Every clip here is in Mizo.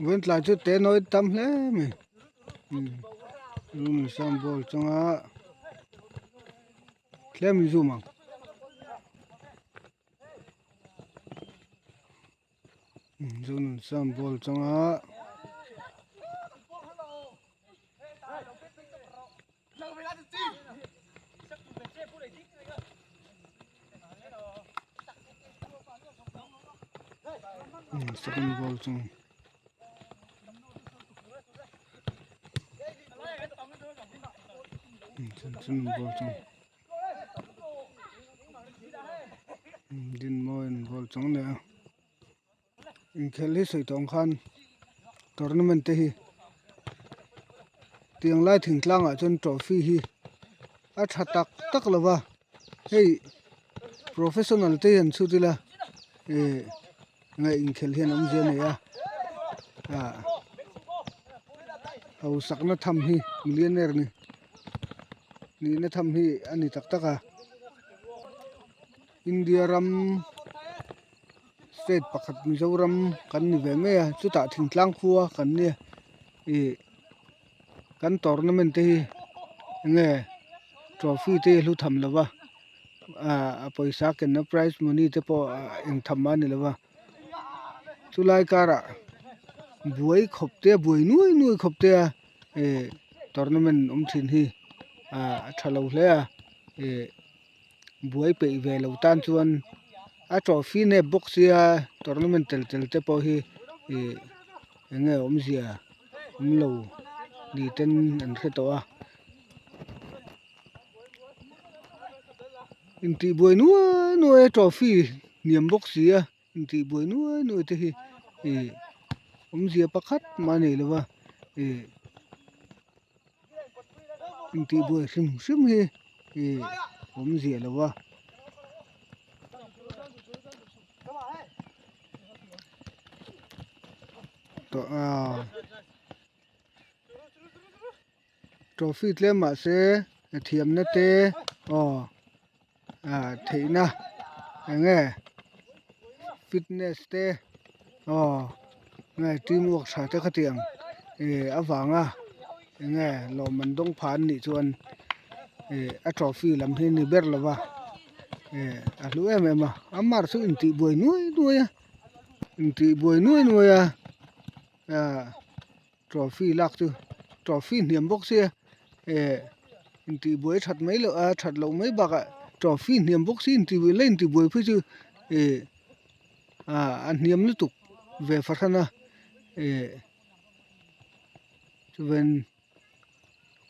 Vawiin tlai chu te nawi tam hle mai room sang ball chunga tlem in zoom ang. Zoom sang ball chunga. Second ball chu second ball chu Dinmawiin ball chang leh a inkhelh hi sawi tawh ang khan tournament te hi tiang lai thingtlang ah chuan trophy hi a tha tak tak lo va hei professional te hian chhut ila ih nge inkhelh hian awmzia a nei a ah hausakna tham hi millionaire ni nihna tham hi a ni tak tak a India ram. State pakhat Mizoram kan ni ve mai a chutah thingtlang khua kan nia ih kan tournament te hi enge trophy te hi a hlu tham lo va ah a pawisa kenna prize money te pawh eng tham a ni lo va chulai karah buai khawp te buai nuai nuai khawp te a ih tournament awm thin hi ah a tha lo hle a ih. Buai peih ve lo tan chuan a trophy nep bawk sia tournament tel tel te pawh hi ih eng nge awmzia awm lo ni ten an hre tawh a intih buai nuai nuai a trophy hniam bawk sia intih buai nuai nuai te hi ih awmzia pakhat mah a nei lo va ih. Intih buai hrim hrim hi ih awmzia lo a tawh a trophy tlem mahse thiamna te aw ah theihna eng nge fitness te aw nge team work tha te khatiang ih avanga eng nge lawmman dawng pha an nih chuan ih a trophy lam hi a ni ber lo va ih a hlu em em a amar chu intih buai nuai nuai a intih buai nuai nuai a ah. Trophy lak chu trophy hniam bawk sia eh intih buai that mai loh a that loh mai bakah trophy hniam bawk si intih buai la intih buai phei chu eh ah a hniam lutuk ve fahran a eh chuan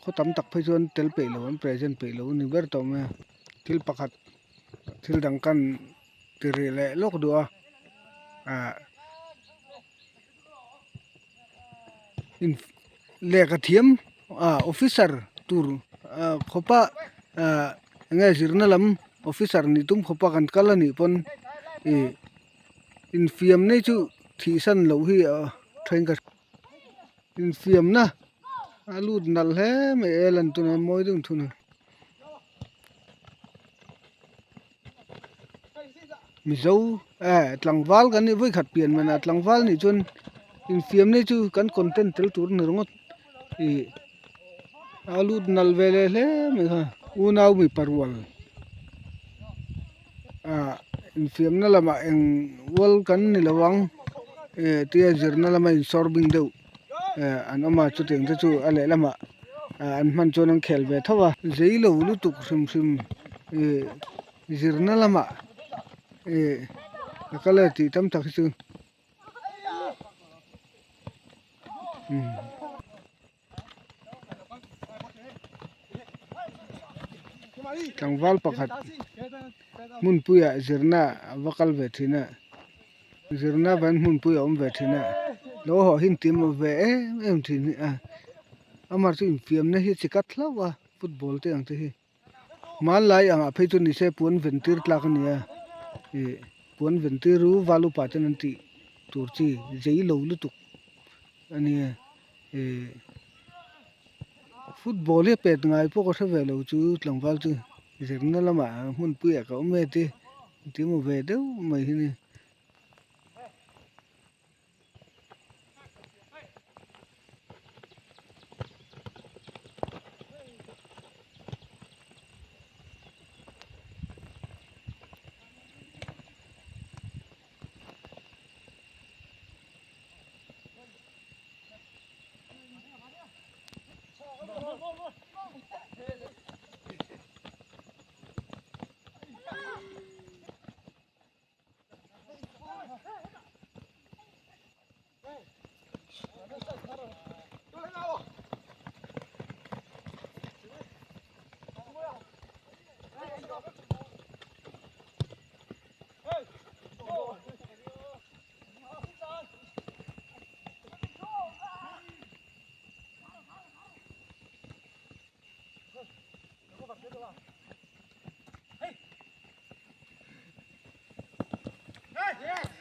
khaw tam tak phei chuan tel peih lo an present peih lo a ni ber tawh mai a thil pakhat thil dang kan ti rih leh lawk duh a ah. Lehkha thiam ah officer tur ah khawpa ah enge zirna lam officer nih tum khawpa kan kal a nih pawn ih infiam na hi chu thihsan loh hi a then ka infiamna a lut nalh hle mai e lan tuna mawi deuh thun a. Mizo eh tlangval kan nih vawikhat pian man ah tlangval nih chuan infiam na hi chu kan content tel tur a ni ringawt ih a lut nalh ve leh hle mai kha unau mipa rual ah infiam na lamah eng ual kan ni lo ang eh tia zirna lama insawr bing deuh eh an awm a chutiang te chu a lehlamah ah an hman chuan an khel ve tho a zei lo lutuk hrim hrim ih. Zirna lamah ih a kal e tih tam tak hi chu umm. Tlangval pakhat hmunpuiah zirna a va kal ve thin a zirna van hmunpui a awm ve thin a lo haw hi inti maw ve em em thin hi a amah chu infiamna hi chi kat hlauh a football te ang te hi. Hmanlai angah phei chu nise puan ven tir tlak a ni a ih puan ven tir u val upa ten an tih tur chi zei lo lutuk a nia ih football hi a pet ngai pawh ka hre ve lo chu tlangval chu zirna lamah hmunpuiah ka awm e ti. Engtin emaw ve deuh mai hi a ni.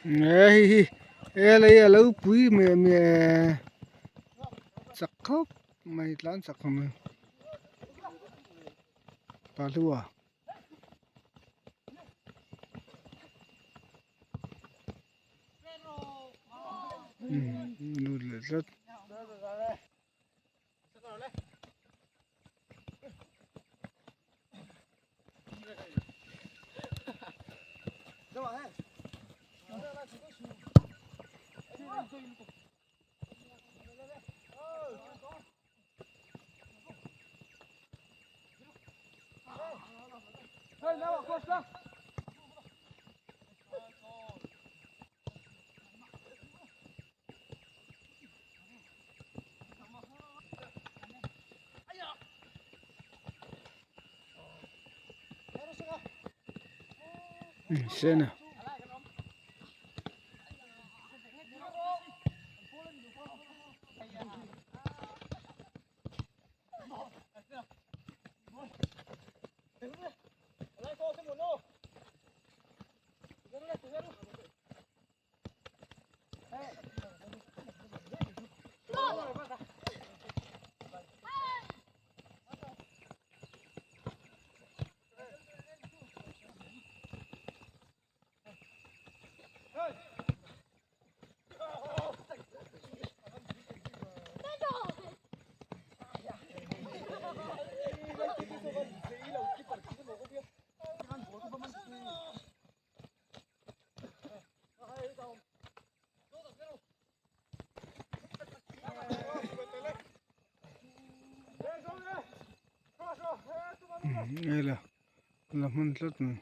Hei hi helai a lo pui meh meh chak khawp mai tlan chak khawp mai pahlua. Lut leh tlat. Sena. Ela la hman tlat mai.